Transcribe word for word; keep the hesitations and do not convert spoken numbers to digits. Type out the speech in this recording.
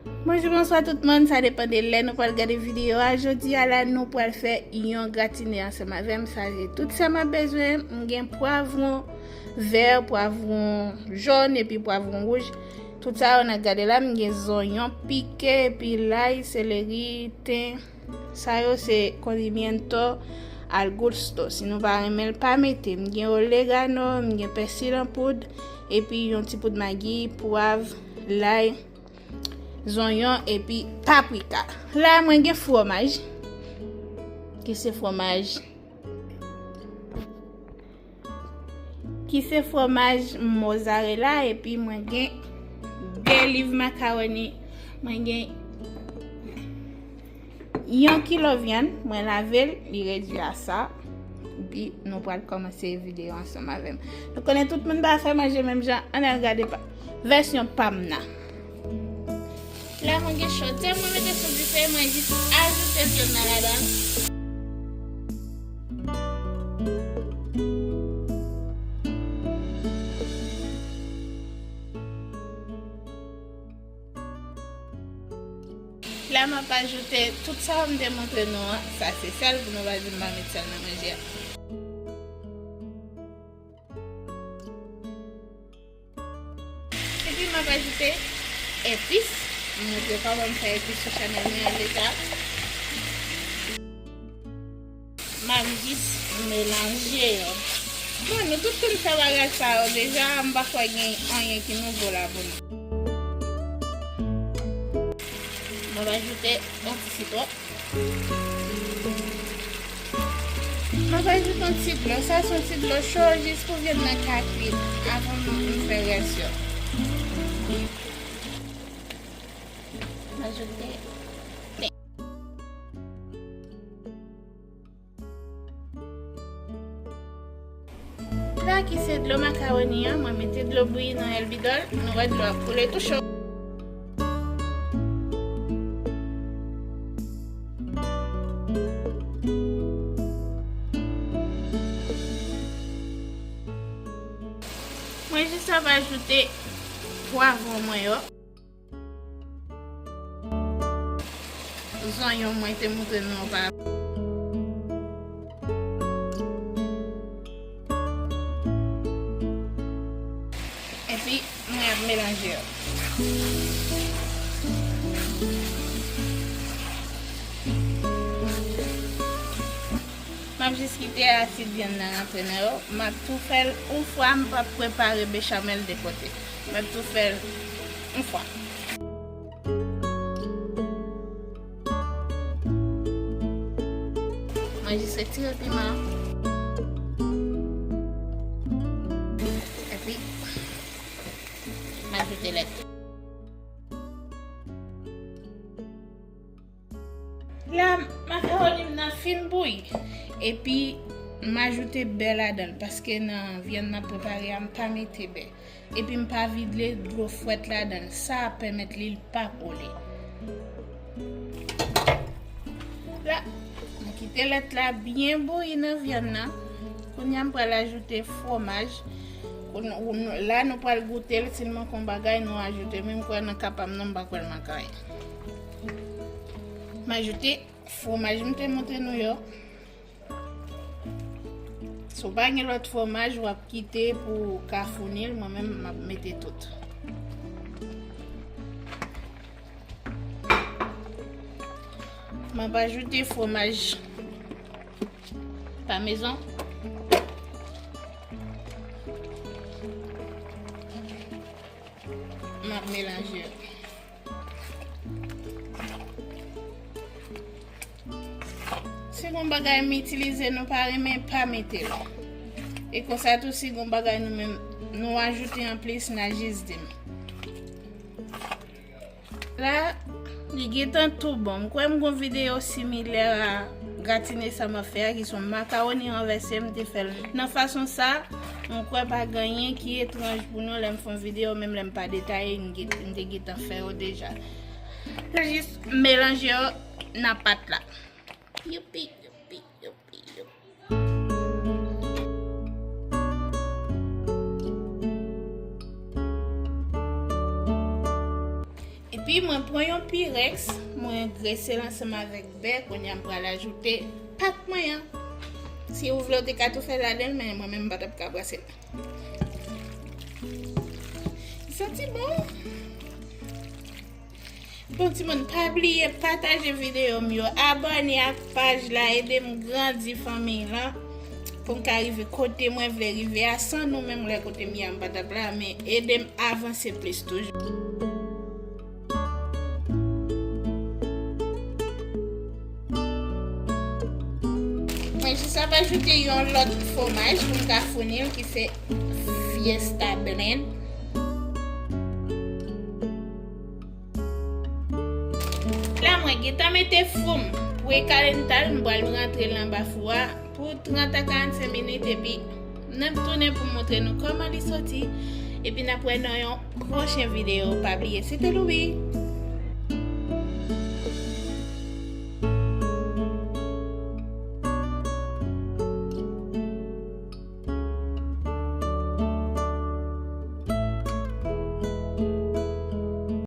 Bonjou, bonswa tout moun, sa depann de lè nou pral gade videyo a. Jodi a la, nou pral fè yon gratine ansanm avè m. Sa se tout sa m ap bezwen. M gen pwavwon vè, pwavwon jòn epi pwavwon wouj. Tout sa yo n ap gade la, m gen zonyon pike epi lay, seleri, ten. Sa yo se condimento al gusto. Si nou pa renmen l, pa mete. M gen oregano, m gen pèsi an poud, epi yon ti poud magi, pwav, lay, zonyon, epi paprika. La, mwen gen fwomaj, ki se fwomaj ki se fwomaj mozarela, epi mwen gen de liv makawoni. Mwen gen yon kilo vyann, mwen lave l, li redui a sa. Epi nou pral kòmanse videyo ansanm avè m. Nou konnen tout moun pa fè manje menm jan, ann al gade pa, vèsyon pa m nan. La mwen gen chòdè, mwen mete sou dife, mwen jis ajoute vyann nan ladan. La m ap ajoute tout sa m te montre nou an. Sa se sèl, pou nou pa di m pa met sèl nan manje a. Epi m ap ajoute epis. M montre kòman m fè epis sou chanèl mwen an deja. M ap jis melanje yo. Bon, nou tout konn fè bagay sa yo deja, m pa kwè gen anyen ki nouvo la pou nou. M ap ajoute yon ti sitwon. M ap ajoute yon ti dlo. Sa se yon ti dlo cho jis pou vyann nan ka kwit avan m, m fè rès yo. M ajoute pen. La ki se dlo makawoni an, mwen mete dlo bouyi nan èlbidòl, nou wè dlo ap koule tou cho. Mwen jis ap ajoute pwavwon mwen yo. Zonyon mwen te montre nou pa. Epi, mwen ap melanje yo. M ap jis kite asid vyann nan rantre nan yo. M ap tou fè l yon fwa, m p ap prepare bechamel de kote. M ap tou fè l yon fwa. Mwen jis retire piman. Epi, m ajoute lèt. La, makawoni m nan fin bouyi. Epi, m ajoute bè ladan l, paske nan vyann m ap prepare a, m pa mete bè. Epi, m pa vide dlo frèt ladan l. Sa ap pèmèt li pa kole. La, m kite lèt la byen bouyi nan vyann nan. Kounye a, m pral ajoute fwomaj. Koun-, ou, nou, la, nou pral goute l. Si l manke yon bagay, nou ajoute. Men m kwè nan ka pa m nan, m pa kwè l manke anyen. M ajoute fwomaj m te montre nou yo. Si w pa gen lòt fwomaj, w ap kite pou w ka founi l. Mwen menm, m ap mete tout. M ap ajoute fwomaj pamezan. M ap melanje yo. Si gon bagay m itilize nou pa renmen, pa mete l. E konsa tou, si gon bagay nou menm nou ajoute anplis, n a jis di m. La, li gentan tou bon. M kwè m gon videyo similè a gratine sa m ap fè a, ki se yon makawoni ranvèse, m te fè l nan fason sa. M kwè pa gen anyen ki etranj pou nou lè m fè yon videyo, menm lè m pa detaye, m gen-, m te gentan fè yo deja. Jis melanje yo nan pat la. Youpi, youpi, youpi, youpi. Epi, Epi mwen pran yon Pyrex, mwen grese l ansanm avèk bè, kounye a m pral ajoute pat mwen an. Si ou vle, ou te ka tou fè ladan l, men mwen menm m pa t ap ka brase l. Li santi bon. Bon, timoun, pa bliye pataje videyo m yo, abòne ak paj la, ede m grandi fanmiy lan, pou m ka rive kote mwen vle rive a, san nou menm lè kote m ye a m pa t ap la, men ede m avanse plis toujou. Mwen jis ap ajoute yon lòt fwomaj pou m ka founi l ki se Fiesta Blend. La mwen gentan mete fou m pou ekalental, m pral rantre l anba fou a pou trant a karannsenk minit epi n ap tounen pou m montre nou kòman li soti. Epi n ap wè nan yon pwochen videyo. Pa bliye, se te Louis.